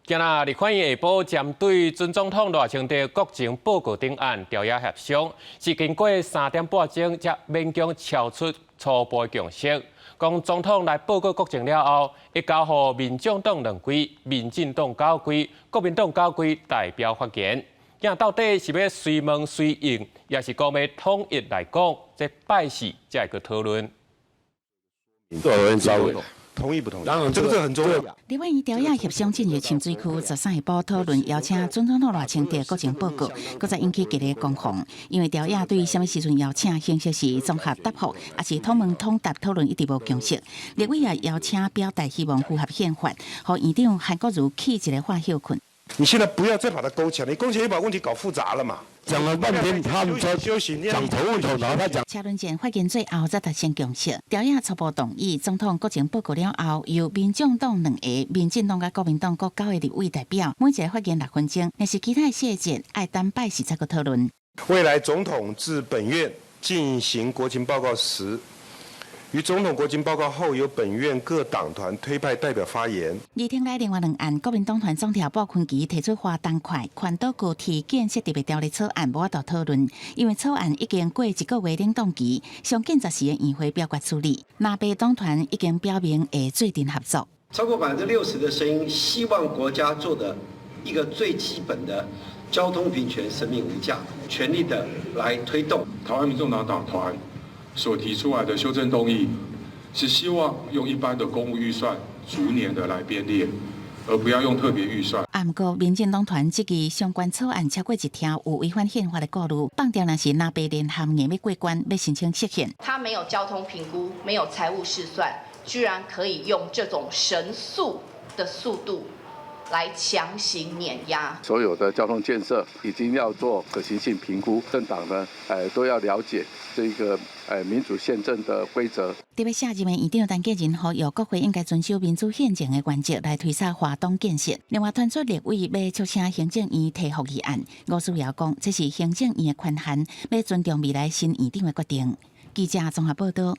今仔立法院下晡針對準總統賴清德國情報告頂案朝野協商，是經過3點半鐘才勉強敲出初步共識。講總統來報告國情了後，會交予民眾黨兩位、民進黨九位、國民黨九位代表發言。今到底是欲隨問隨應，抑是講欲統一來講？這拜四才會閣討論。同意不同意？當然，這個這很重要。立法院朝野協商進入深水區，13下晡討論邀請準總統賴清德國情報告，閣再引起激烈攻防。因為朝野對啥物時陣邀請，形式是綜合答覆，抑是統問統答討論一直無共識。立委也邀請表態希望符合憲法，予院長韓國瑜去一個喊歇睏。你現在不要再把它勾起來，你勾起來又把問題搞複雜了嘛。講了半天，他們說休息，講頭問頭，然後他講。車輪戰發言最後才達成共識，朝野初步同意總統國情報告了後，由民眾黨兩個、民進黨佮國民黨各九個立委代表，每一个發言6分鐘，但是其他細節愛等拜四才閣討論。未來總統至本院進行國情報告時，於總統國情報告後，由本院各黨團推派代表發言。議庭內另外兩案，國民黨團總召傅崐萁提出花東快環島高鐵建設特別條例草案，無法度討論，因為草案已經過一個月冷凍期，上緊十時的院會表決處理。藍白黨團已經表明會做陣合作。超過60%的聲音希望國家做的一個最基本的交通平權、生命無價，全力的來推動。台灣民眾黨黨團所提出來的修正動議，是希望用一般的公務預算逐年的來編列，而不要用特別預算。啊，毋過民進黨團質疑相關草案超過一聽有違反憲法的顧慮，放掉若是藍白聯合硬欲過關，欲申請釋憲。他沒有交通評估，沒有財務試算，居然可以用這種神速的速度來強行碾壓。所有的交通建設已經要做可行性評估，政黨呢，都要了解這個民主憲政的規則。特別卸任的院長陳建仁呼籲國會應該遵守民主憲政的原則來推捒花東建設。另外，傳出立委欲促請行政院提復議案，吳思瑤講這是行政院的權限，欲尊重未來新院長的決定。記者綜合報道。